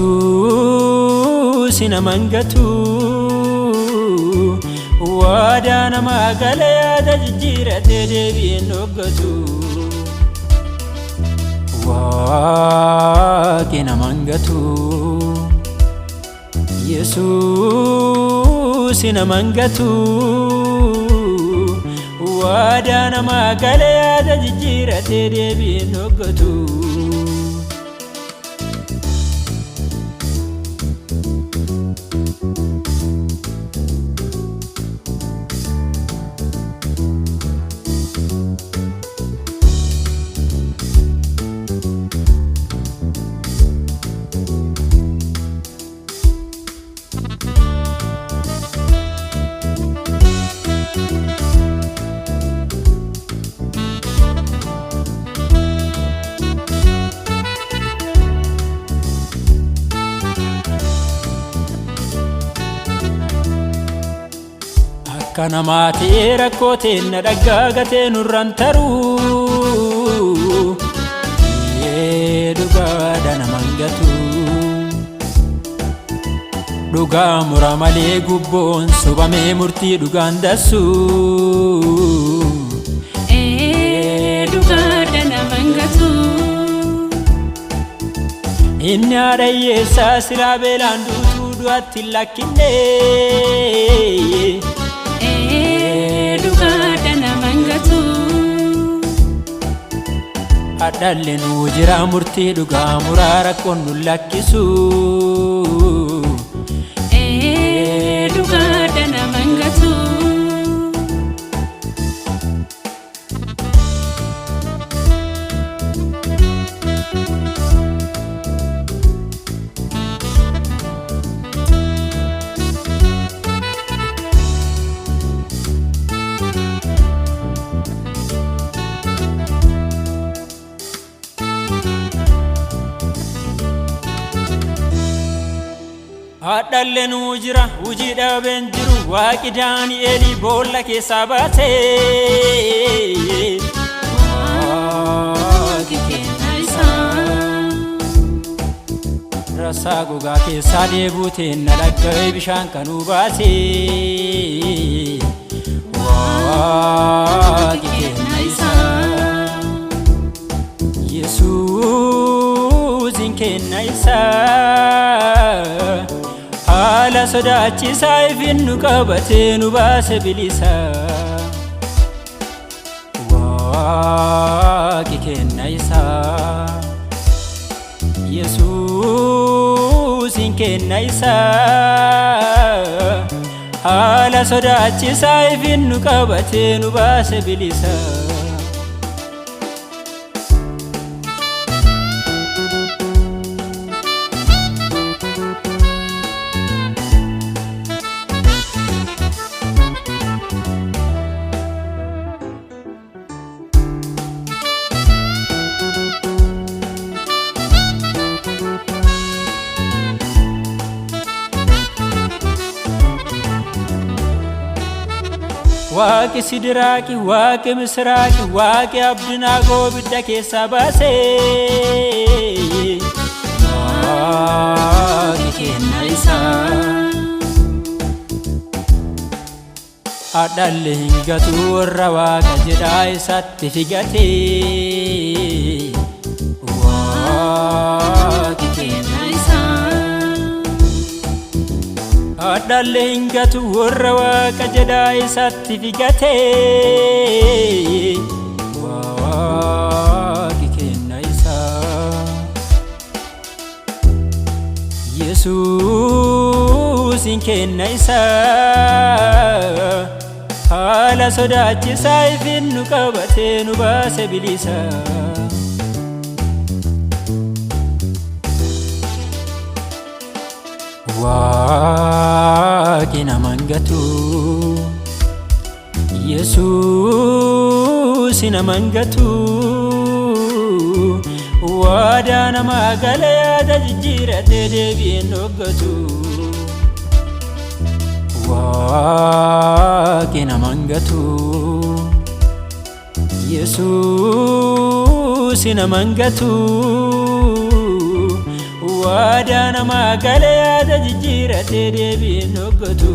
Yesuus naman gatu. Waadaa namaa gala yaada jijjiiratee deebi'een dhoggatu. Waaqi naman gatu. Yesuus naman gatu. Waadaa namaa gala yaada jijjiiratee deebi'een dhoggatu. Akka namaa ta'ee rakkoo teenna dhaggaagatee nurraan taruu. Ee dhugaadha naman gatu. Dhugaa mura malee gubboon sobamee murtii dhugaan dassu. Ee dhugaadha naman gatu. Inni haadha hiyyeessaa silaa beelaan duutuu du'atti hin lakkinne. Ee dhugaadha naman gatu. Hadhalli nuu jira murtii dhugaa muraa rakkoon nu lakkisu. Ee dhugaadha naman gatu. Hadhalli nuu jira hojii dhabeen jiru waaqi Daani'eelii boolla keessaa baasee. Waaqi kenna isaa. Rasaa gogaa keessaa deebuuteen na dhagga'ee bishaan kanuu baasee. Waaqi kenna isaa. Yesuusin kenna isaa. Haala sodaachisaa ifin nu qabatee nu baase bilisa. Waaqi kenna isaa. Yesuusin kenna isaa. Haala sodaachisaa ifin nu qabatee nu baase bilisa. Waaqi Sidiraaqi, waaqi Misiraaqi, waaqi Abdinaagoo bidda keessaa baasee. Waaqi kenna isaa. Hadhalli hin gatu warra waaqa jedhaa isatti figatee. Waaqi kenna isaa. Hadhalli hin gatu warra waaqa jedhaa isatti figatee. Waaqi kenna isaa. Yesuusin kenna isaa. Haala sodaachisaa ifin nu qabatee nu baase bilisa. Waaqi naman gatu. Yesuus naman gatu. Waadaa namaa gala yaada jijjiiratee deebi'een dhoggatu. Waaqi naman gatu. Yesuus naman gatu. Waadaa namaa gale yaada jijjiiratee deebiin hoggatu.